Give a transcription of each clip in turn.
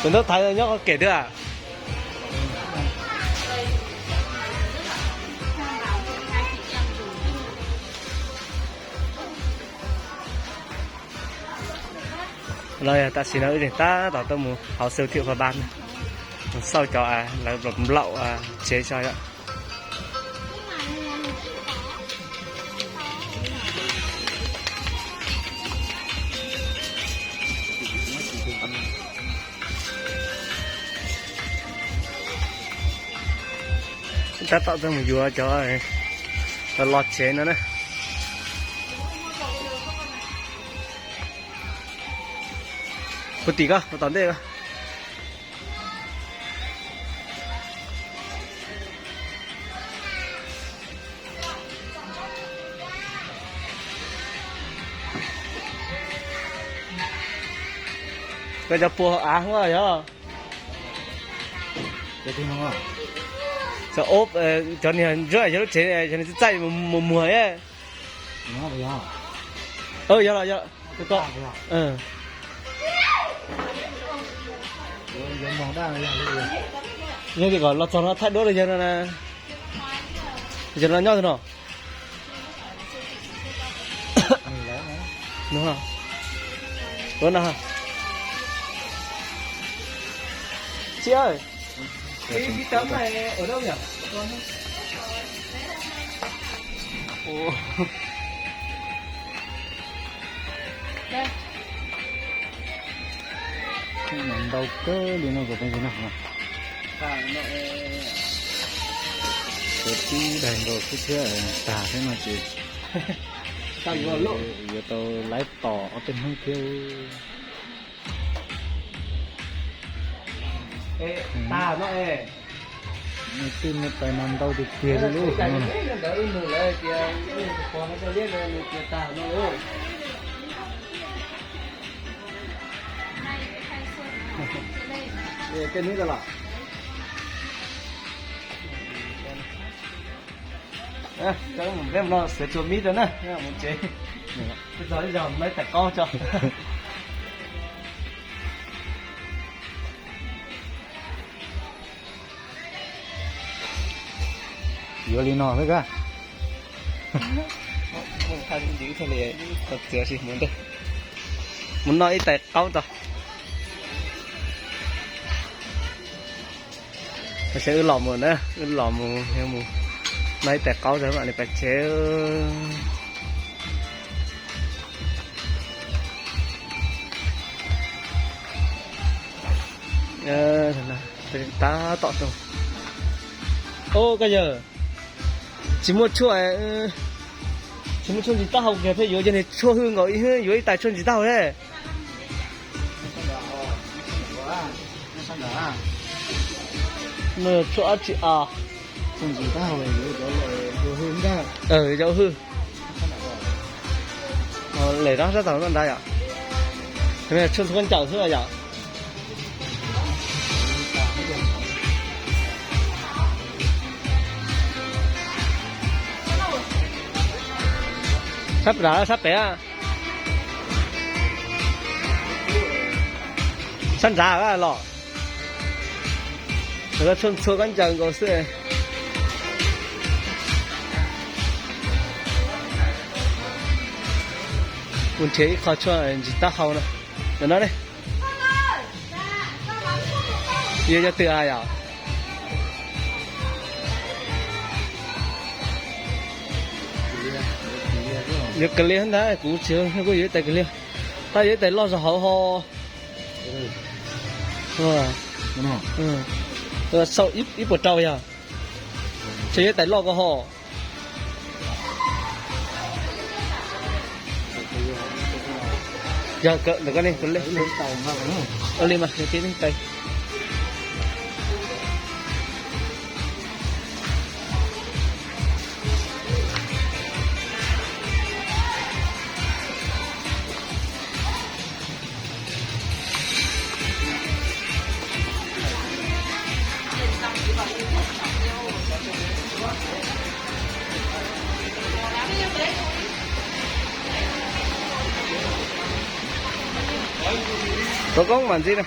Tus ntaub thaiv nyob qhov kem twg a? Los yog tam sim no wb tseem tab tom tuaj mus hauv siêu thị Hòa Bình, mus xauj cov lawv nplaum tsev tso yom. Tab tom tuaj mus yuav cov los tsev no na. Puag tim ko, puag tom ntej ko. Koj cov puag hauv av hub yog. Cov ob, cov niag ntsuab yog lub tsev, cov niag txaij txaij mus muag. Yog los yog. Yog tias kom los txog no thaij duab los yawg no na. Yawg no nyob twg no? Ua no. Txiv ơi, cái, cái tấm này ở đâu nhỉ? Ntau kawg li no kom peb no. Tib daig nkaus xwb thiab, tag thiab no ces yuav tau laib tos ob peb hnub thiab. Tag no. Twb me tais mas ntau tiag tiag li lub no. Tej hnub los. Peb mus no sawv tsuag mib rau na, mus tsev. Txog ib zaug no ib tais qaub tso. Yuav li no xwb kab. Mus noj ib tais qaub tso. Seb wb los mus na, wb los mus yog mus noj ib tais qaub tso mam li pais tsev. Tab tom tuaj. Ub, koj yawg, tsis muaj tshuaj, tsis muaj tshuaj ntsis taub hau kiag thiaj yuav cov niag tshuaj hwj nkaus ib, yuav ib tais tshuaj ntsis taub hau thiab. Tshuaj dab tsi a? Cov hwj. Lem rov sab tau noj nrad yom. Tshuaj ntxhuav ncaws xwb yom. Sab nrad sab pem a. Sab nrad los. Lawv tshuaj ntxhua kab ncaws nkaus xwb. Kuv nrhiav ib qho tshuaj ntsis taub hau no. Ntawm no ne. Yuav cov twg a yom? Yuav kawg li ntag, kuv tsis, kuj yuav ib tais kawg li. Tab yuav ib tais loj zog hauv ho. Sau ib puas rau yog. Tsis yuav ib tais loj ko ho. Yog ntawm ko ne, kuv li mas tib neeg tais. Tus koob mas ntxiv na.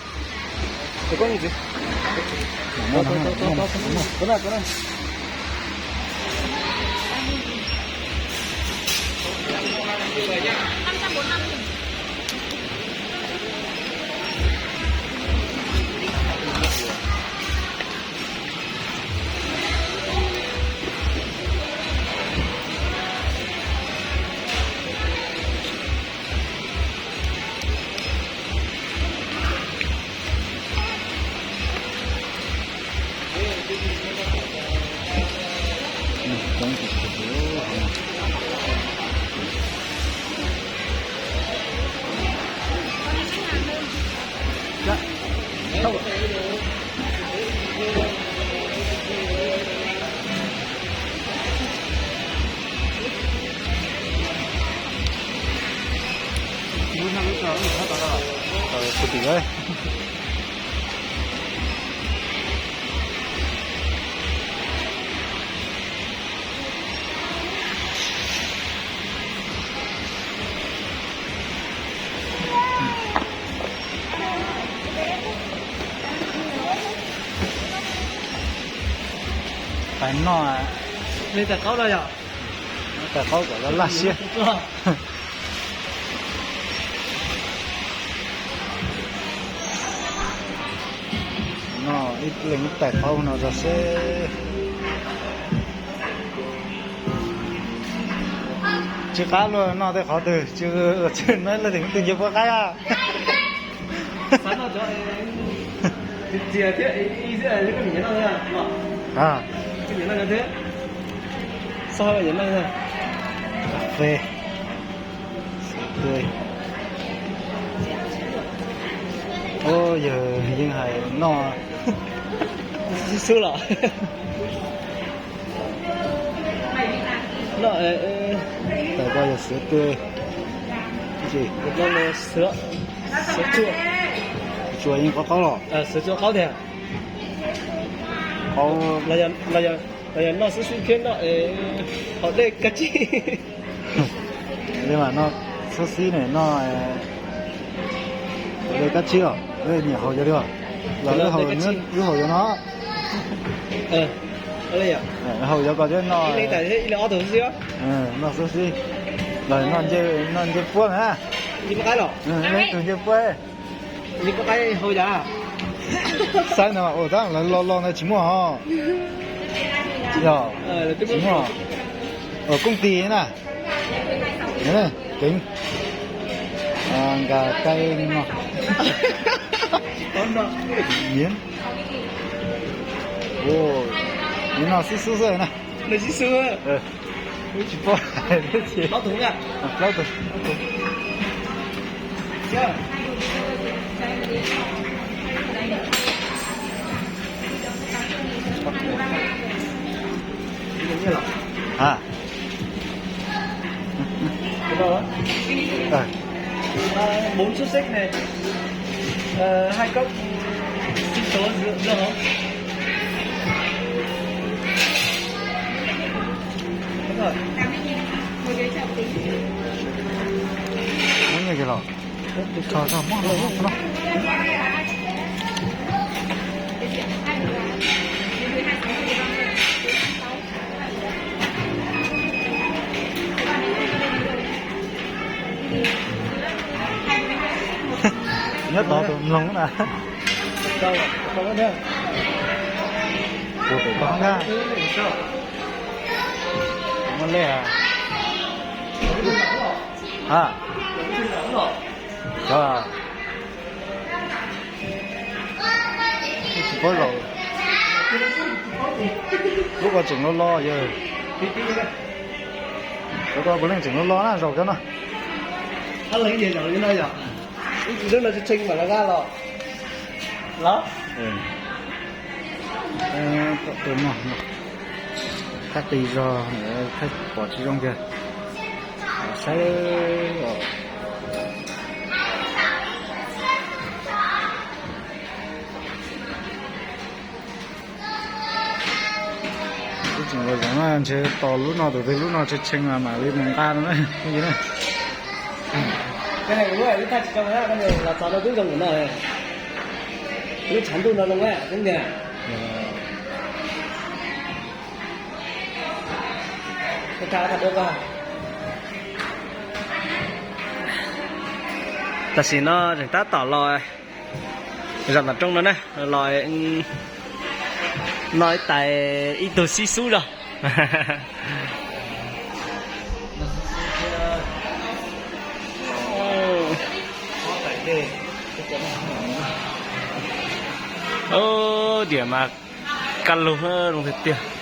Pais noj, li tais qaub no yom, tais qaub kom laj laj siab. Noj ib leeg ib tais qaub no rau seb. Tsis qab luag noj tej qhov twg, tsis ua tsis noj leej twg mus twg nce puab qaib a. Fe. Ua yawg yeej hais noj xwb los. Tawm ko yog xuav tw, tsuas yeej qaub qaub los. Qaub los yog noj xwb xwb thiab noj haus dej kab tsib. Li mas noj xwb xwb ne, noj haus dej kab tsib os, nyiam haus yog li os. Los wb haus, wb haus yog no. Haus yog koj thiab noj. Noj xwb xwb. Los noj ncej puab na. Leej twg ncej puab. Xaib no ua tab lawv lo lo ntawd tsis muaj ho. Yog, tsis muaj. Koob tis na. Keev, nkas kai no. Nyiam, nyiam noj xwb xwb xwb na. Tsis paub. Plaub tug. Hả? Ờ. Ờ, bốn suất six này. Ờ, hai cốc sinh tố dưa, dưa hấu. Đúng rồi. Muab nyiaj kiag los. Tso tso, muab los, muab los. Nyob tod tus mloog na. Tus pem toj na. Muaj lej a. Ha. Cov tsis paub zaum. Lub ko tseem lo lo yog. Cov ko puav leej tseem lo lo na zaum cov no. Lub no tshee mam los, los. Thaj qis zog, thaj pom tsis zoo kiag. Saib. Twb tseem los zoov na, ntshe tos lub no tus twg lub no tshee tshee mas mam li mus nqa no na. Los txog no twb zoo no. Lub tshav ntuj no zoo, tam sim no tseem tab tom los zam tom roob no na, los no ib tais ib tug xib xub zog. Diam mas kaj lug zoo tiag tiag.